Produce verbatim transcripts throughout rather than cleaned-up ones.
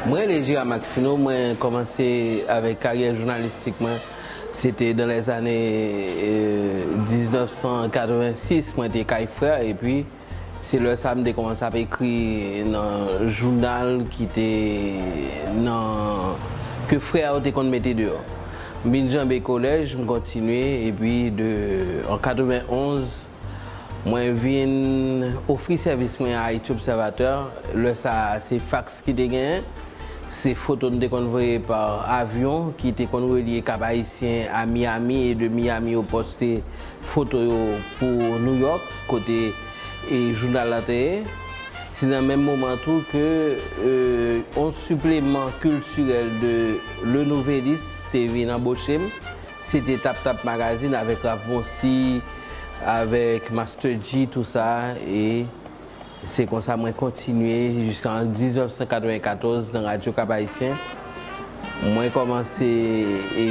Mwen rele Gérard Maxineau, mwen kòmanse avèk karyè jounalistik mwen, se te dans les années, euh, mil nèf san katrevensis, mwen te kay frè, epi se lè sa m te kòmanse ap ekri nan jounal ki te nan, ke frè yo te konn mete deyò. M vin janbe kolèj, m kontinye, epi de, an katrevenonz, mwen vin ofri sèvis mwen a Haïti Observateur. Lè sa a, se faks ki te genyen. Se foto n te konn voye pa avyon ki te konn relye Kap Ayisyen a Miami, e de Miami yo poste foto yo pou New York, kote e jounal la te ye. Se nan menm moman tou ke e, yon sipleman kiltirèl de Le Nouvelliste te vin anboche m. Se te Tap Tap Magazine avèk Ralph Boncy, avèk Master Dji, tou sa. E se konsa mwen kontinye jiska an mil nèf san katrevenkatòz nan Radyo Kap Ayisyen. Mwen kòmanse e,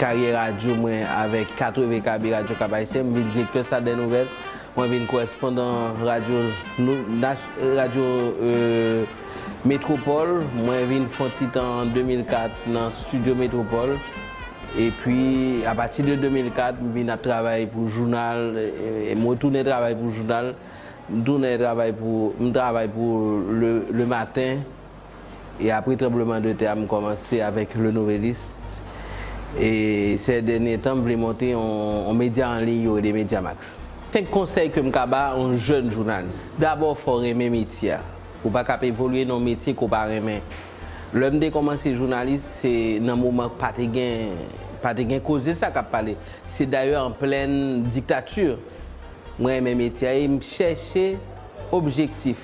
karyè radyo mwen avèk katreven K B Radyo Kap Ayisyen. M vin direktè sal dè nouvèl. Mwen vin korespondan radyo, nou, nas- radyo e, Metwopòl. Mwen vin fè yon ti tan an de mil kat nan Studio Metwopòl. Epi, apati de de mil kat, m vin ap travay pou jounal, e, e, m retounen travay pou jounal. M tounen travay pou, m travay pou Le, Le Matin. E apre tranbleman de tè a, m kòmanse avèk Le Nouvelliste. E sè dènye tan, m vle monte yon, yon medya an liy yo rele Mediamax. Senk konsèy ke m ka ba yon jèn jounalis. Dabò, fò w renmen metye a. Ou pa ka ap evolye nan yon metye ke w pa renmen. Lè m te kòmanse jounalis, se nan moman pa te gen, pa te gen koze sa k ap pale. Se dayè an plèn diktati. Mwen renmen metye a e m chèche objektif.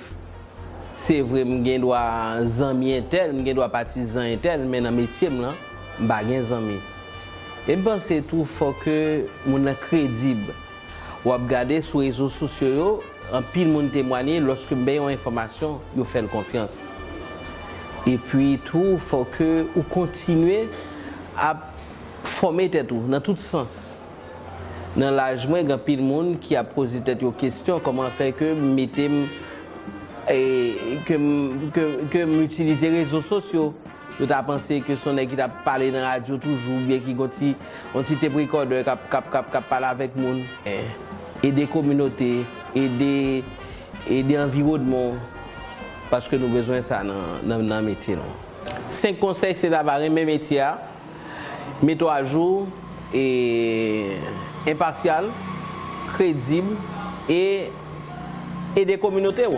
Se vre, m gen dwa zanmi entèl, m gen dwa patizan entèl, men nan metye m lan, m pa gen zanmi. E m panse tou, fò ke moun nan kredib. W ap gade sou rezo sosyo yo, anpil moun temwanye, lòske m bay yon enfòmasyon, yo fè l konfyans. Epi tou, fò ke ou kontinye ap fòme tèt ou nan tout sans. Nan laj mwen, gen anpil moun ki ap poze tèt yo kesyon, kòman fè ke m mete m, e, ke m, ke, ke m itilize rezo sosyo. Yo ta panse ke se yon nèg ki t ap pale nan radyo toujou, oubyen ki gon ti, yon ti tep rekòdè k ap, k ap, k ap, k ap pale avèk moun. E, ede kominote, ede, ede anviwònman w, paske nou bezwen sa nan, nan, nan metye nou. Senk konsèy, se ta va renmen metye a, mete w ajou, e enpasyal, kredib, e ede kominote w.